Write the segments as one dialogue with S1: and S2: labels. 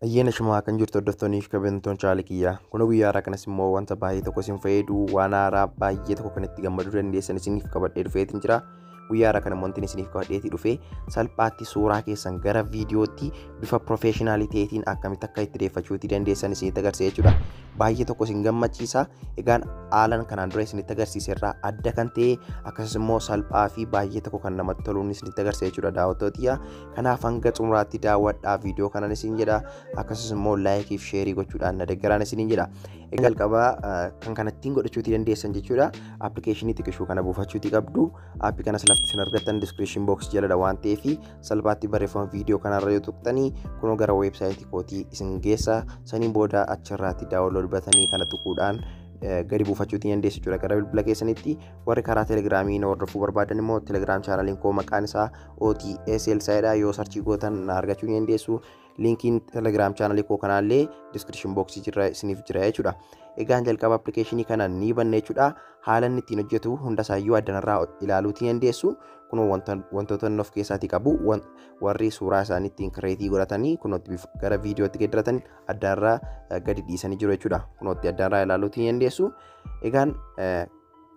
S1: Ayyaana shumaa kan jirtu hordoftoonni fi kabajamtoonni chaanaalii kiyyaa. Kun guyyaa haaraa kanas immoo wanta baay'ee tokko isin fayyadu, waan haaraa baay'ee tokko kan itti gammaduu dandeessan isiniif qabadhee dhufeetiin jira. Guyyaa haaraa kana wanti isiniif qabadheetii dhufe salphaatti suuraa keessan gara viidiyootti bifa professional ta'eetiin akkamitti akka itti deeffachuutii dandeessan isinitti agarsiisa jechuudha. Baay'ee tokko isin gammachiisa. Egaan haalan kanaan dura isinitti agarsiise irraa adda kan ta'e, akkasumas immoo salphaa fi baay'ee tokko kan namatti toluun isinitti agarsiisa jechuudha, daawwattootiyya. Kanaaf hanga xumuraatti daawwadhaa viidiyoo kanan isin jedha. Akkasumas immoo like fi share gochuudhaan na deeggaraan isiniin jedha. Egaa jalqabaa kan kanattiin godhachuutii dandeessan jechuudha. Appilikeeshinii xiqqishuu kana buufachuutii qabdu. Aappii kanas lafti isin argattan description box jaladha waan ta'eef, salphaatti barreeffama viidiyoo kanarra yoo tuqxanii kunoo gara weebsaayitii kootii isin geessa. Saniin booda achirraatti download batanii kana tuquudhaan gadi buufachuutii dandeessu jechuudha gara bilbila keessanitti. Warri karaa telegiraamii na hordofuu barbaadan immoo Telegram chaanaaliin koo maqaan isaa OTSL saayidha, yoo search gootan na argachuu ni dandeessu. Liinkiin Telegram chaanaalii koo kanaallee description box jira isiniif jira jechuudha. Egaan jalqaba appilikeeshinii kana ni banna jechuudha. Haala inni ittiin hojjetu hundasaayyuu addanarraa ilaaluutii dandeessu. Kunoo wantoota inni of keessaatii qabu, warri suuraa isaanii ittiin create godhatanii kunootti gara viidiyootti geeddaratan addaarraa gadi dhiisanii jiru jechuudha. Kunootti addaarraa ilaaluutii dandeessu. Egaan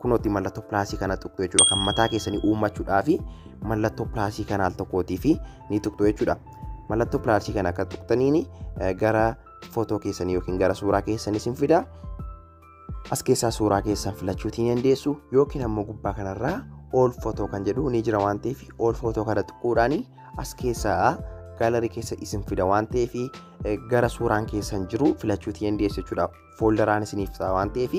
S1: kunootti mallattoo plus kana tuqxu jechuudha. Kan mataa keessanii uummachuudhaa fi mallattoo plus kana al tokkootii fi ni tuqxu jechuudha. Mallattoo plus kana akka tuqxaniin gara footoo keessanii yookiin gara suuraa keessanii isin fida. As keessaa suuraa keessan filachuutii dandeessu, yookiin ammoo gubbaa kanarraa all photo kan jedhu ni jira waan ta'eef, all photo kana tuquudhaan as keessaa gallery keessa isin fida waan ta'eef, gara suuraan keessan jiru filachuutii dandeessu jechuudha. Fooldaraan isiniif ta'a waan ta'eef,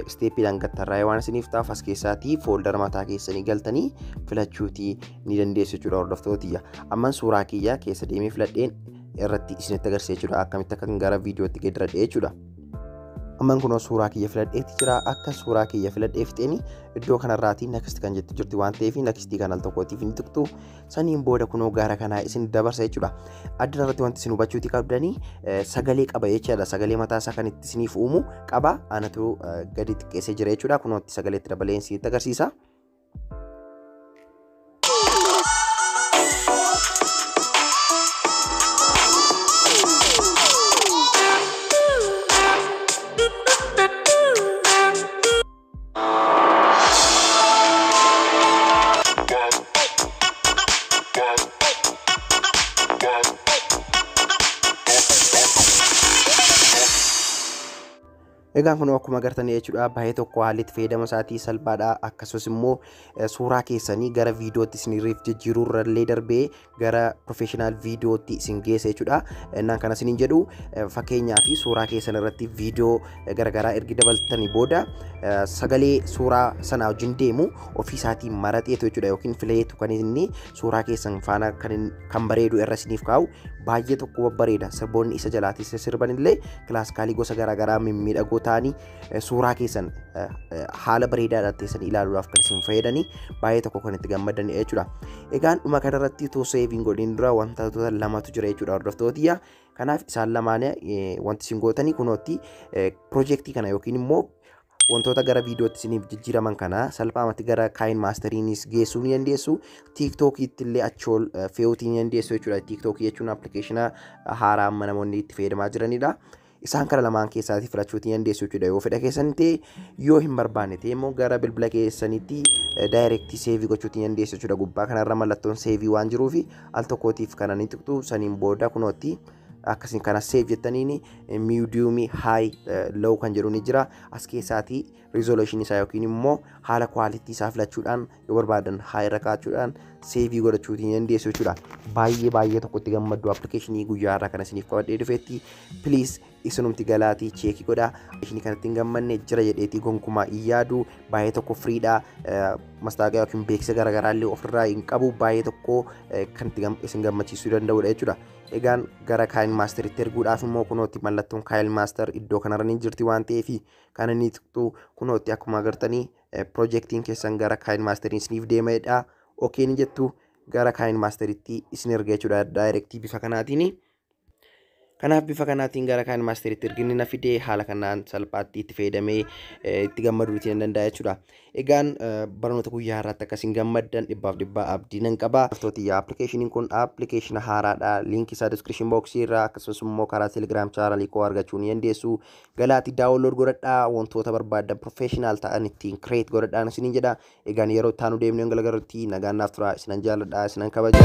S1: isteeppiidhaan gattarraa'ee waan isiniif ta'aaf, as keessaatii fooldara mataa keessanii galtanii filachuutii ni dandeessu jechuudha, hordoftootiyya. Amman suuraa kiyya keessa deemee filadheen irratti isinitti agarsiisa jechuudha, akkamitti akka gara viidiyootti geeddaradhe jechuudha. Amman kunoo suuraa kiyya filadheetti jira. Akka suuraa kiyya filadhee fixeeni iddoo kanarraatii next kan jettu jirti waan ta'eef, next kan al tokkootiif ni tuqxu. Saniin booda kunoo gara kanaa isin dabarsa jechuudha. Addana irratti wanti isin hubachuutii qabdanii sagalee qaba jechuudha. Sagalee mataa isaa kan itti isiniif uumu qaba. Anatu gadi xiqqeessee jira jechuudha. Kunoo itti sagalee itti dabalee isinitti agarsiisa. Egaan kun akkuma agartan jechuudha, baay'ee tokko haalli itti fayyadama isaatii salphaadha. Akkasumas immoo suuraa keessanii gara viidiyootti isiniif jijjiiruu irrallee darbee gara professional viidiyootti isin geessa jechuudha. Innaan kana isiniin jedhu, fakkeenyaa fi suuraa keessan irratti viidiyoo garaagaraa ergi dabaltanii booda sagalee suuraa sanaa wajjin deemu ofii isaatii maraxeetu jechuudha, yookiin fileetu kan inni suuraa keessan faana kan bareedu irra isiniif kaa'u. Baay'ee tokko babbareeda. Sirboonni isa jalaatis sirban illee classical gosa garaagaraa mimmiidhagoo ta'anii suuraa keessan haala bareedaadhaan teessanii ilaaluudhaaf kan isin fayyadanii, baay'ee tokko kan itti gammadan jechuudha. Egaan dhuma kanarratti utuu save hin godhin dura wantoota lamatu jira jechuudha, hordoftootiyya. Kanaaf isaan lamaan wanti isin gootanii kunootti piroojeektii kana yookiin immoo wantoota gara viidiyootti isiniif jijjiiraman kana salphaamatti gara KineMasteriinis geessuu ni dandeessu. Tiiktookiitti illee achi ol fe'uutii ni dandeessu jechuudha. Tiiktookii jechuun appilikeeshina haaraa amma namoonni itti fayyadamaa jiranidha. Isaan kana lamaan keessaatii filachuutii dandeessu jechuudha. Yoo fedha keessan ta'e, yoo hin barbaanne ta'e immoo gara bilbila keessanitti direct save gochuutii dandeessu jechuudha. Gubbaa kanarra mallattoon save waan jiruuf al tokkootiif kana ni tuqxu. Saniin booda kunootti akkasiin kana save jettaniin medium, high, low kan jedhu ni jira. As keessaatii resolution isaa yookiin immoo haala quality isaa filachuudhaan, yoo barbaadan high irra kaa'achuudhaan save godhachuutii ni dandeessu jechuudha. Baay'ee baay'ee tokkotti gammaddu appilikeeshinii guyyaa har'aa kana isiniif qabadhee dhufeetti. Please, isinumti galaatii check godhaa. Appilikeeshinii kanatti hin gammanne jira jedheetii gonkumaa hin yaadu. Baay'ee tokko freedha. Mastaaqiyaa yookiin beeksisa garaagaraa illee ofirraa hin qabu. Baay'ee tokko kan isin gammachiisuu danda'udha jechuudha. Egaan gara KineMasteritti erguudhaaf immoo kunootti mallattoon KineMaster iddoo kanarra ni jirti waan ta'eef, kan inni tuqxu. Kunootti akkuma agartanii piroojeektiin keessan gara KineMasteriin isiniif deemedha. Okay ni jettu, gara KineMasteritti isin erga jechuudha direct bifa kanaatiin. Kanaaf bifa kanaatiin gara KineMasteritti erginni na fidee haala kanaan salphaatti itti fayyadamee itti gammaduu nan danda'a jechuudha. Egaan barnoota guyyaa har'aatti akkasiin gammaddan 100% abdii nan qaba. Hordoftootiyyaa, appilikeeshiniin kun appilikeeshina haaraadha. Liinkii isaa description boxii irraa, akkasumas immoo karaa Telegram channelii koo argachuu ni dandeessu. Galaatii download godhadhaa, wantoota barbaadan professional ta'an ittiin create godhadhaan isiniin jedha. Egaan yeroo itti aanu deemnee garagarutti nagaan naaf tura. Isinan jaalladha, isinan kabaja.